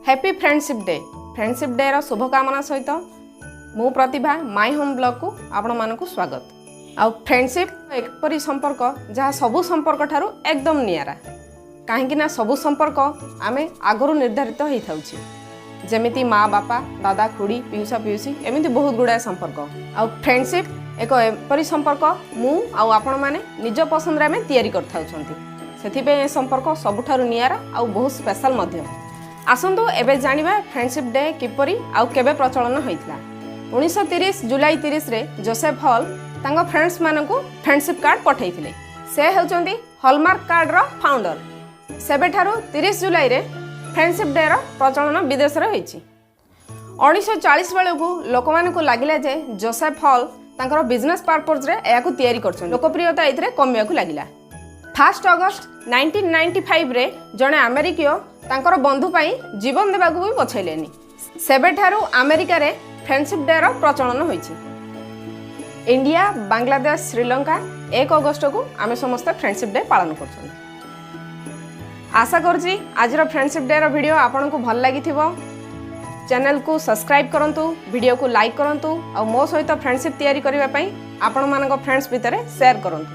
Happy Friendship Day. Friendship ଡେର ଶୁଭକାମନା ସହିତ ମୁଁ ପ୍ରତିଭା, ମାଇ ହୋମ୍ ବ୍ଲଗ୍କୁ ଆପଣମାନଙ୍କୁ ସ୍ୱାଗତ। ଆଉ ଫ୍ରେଣ୍ଡସିପ୍ ଏପରି ସମ୍ପର୍କ ଯାହା ସବୁ ସମ୍ପର୍କ ଠାରୁ ଏକଦମ ନିଆରା, କାହିଁକି ନା ସବୁ ସମ୍ପର୍କ ଆମେ ଆଗରୁ ନିର୍ଦ୍ଧାରିତ ହେଇଥାଉଛି, ଯେମିତି ମା, ବାପା, ଦାଦା, ଖୁଡ଼ି, ପିଉସା, ପିଉସୀ, ଏମିତି ବହୁତ ଗୁଡ଼ାଏ ସମ୍ପର୍କ। ଆଉ ଫ୍ରେଣ୍ଡସିପ୍ ଏକ ଏପରି ସମ୍ପର୍କ, ମୁଁ ଆଉ ଆପଣମାନେ ନିଜ ପସନ୍ଦରେ ଆମେ ତିଆରି କରିଥାଉଛନ୍ତି। ସେଥିପାଇଁ ଏ ସମ୍ପର୍କ ସବୁଠାରୁ ନିଆରା ଆଉ ବହୁତ ସ୍ପେଶାଲ ମଧ୍ୟ। ଆସନ୍ତୁ ଏବେ ଜାଣିବା ଫ୍ରେଣ୍ଡସିପ୍ ଡେ କିପରି ଆଉ କେବେ ପ୍ରଚଳନ ହୋଇଥିଲା। 1930 ଜୁଲାଇ 30ରେ ଜୋସେଫ ହଲ୍ ତାଙ୍କ ଫ୍ରେଣ୍ଡସ୍ମାନଙ୍କୁ ଫ୍ରେଣ୍ଡସିପ୍ କାର୍ଡ଼ ପଠାଇଥିଲେ। ସେ ହେଉଛନ୍ତି ହଲମାର୍କ କାର୍ଡ଼ର ଫାଉଣ୍ଡର। ସେବେଠାରୁ 30 ଜୁଲାଇରେ ଫ୍ରେଣ୍ଡସିପ୍ ଡେର ପ୍ରଚଳନ ବିଦେଶରେ ହୋଇଛି। 1940 ବେଳକୁ ଲୋକମାନଙ୍କୁ ଲାଗିଲା ଯେ ଜୋସେଫ ହଲ୍ ତାଙ୍କର ବିଜନେସ୍ ପର୍ପଜ୍ରେ ଏହାକୁ ତିଆରି କରିଛନ୍ତି। ଲୋକପ୍ରିୟତା ଏଥିରେ କମିବାକୁ ଲାଗିଲା। 1 ଅଗଷ୍ଟ 1995ରେ ଜଣେ ଆମେରିକୀୟ ତାଙ୍କର ବନ୍ଧୁ ପାଇଁ ଜୀବନ ଦେବାକୁ ବି ପଛେଇଲେନି। ସେବେଠାରୁ ଆମେରିକାରେ ଫ୍ରେଣ୍ଡସିପ୍ ଡେର ପ୍ରଚଳନ ହୋଇଛି। ଇଣ୍ଡିଆ, ବାଂଲାଦେଶ, ଶ୍ରୀଲଙ୍କା 1 ଅଗଷ୍ଟକୁ ଆମେ ସମସ୍ତେ ଫ୍ରେଣ୍ଡସିପ୍ ଡେ ପାଳନ କରୁଛନ୍ତି। ଆଶା କରୁଛି ଆଜିର ଫ୍ରେଣ୍ଡସିପ୍ ଡେର ଭିଡ଼ିଓ ଆପଣଙ୍କୁ ଭଲ ଲାଗିଥିବ। ଚ୍ୟାନେଲକୁ ସବସ୍କ୍ରାଇବ୍ କରନ୍ତୁ, ଭିଡ଼ିଓକୁ ଲାଇକ୍ କରନ୍ତୁ ଆଉ ମୋ ସହିତ ଫ୍ରେଣ୍ଡସିପ୍ ତିଆରି କରିବା ପାଇଁ ଆପଣମାନଙ୍କ ଫ୍ରେଣ୍ଡସ୍ ଭିତରେ ସେୟାର କରନ୍ତୁ।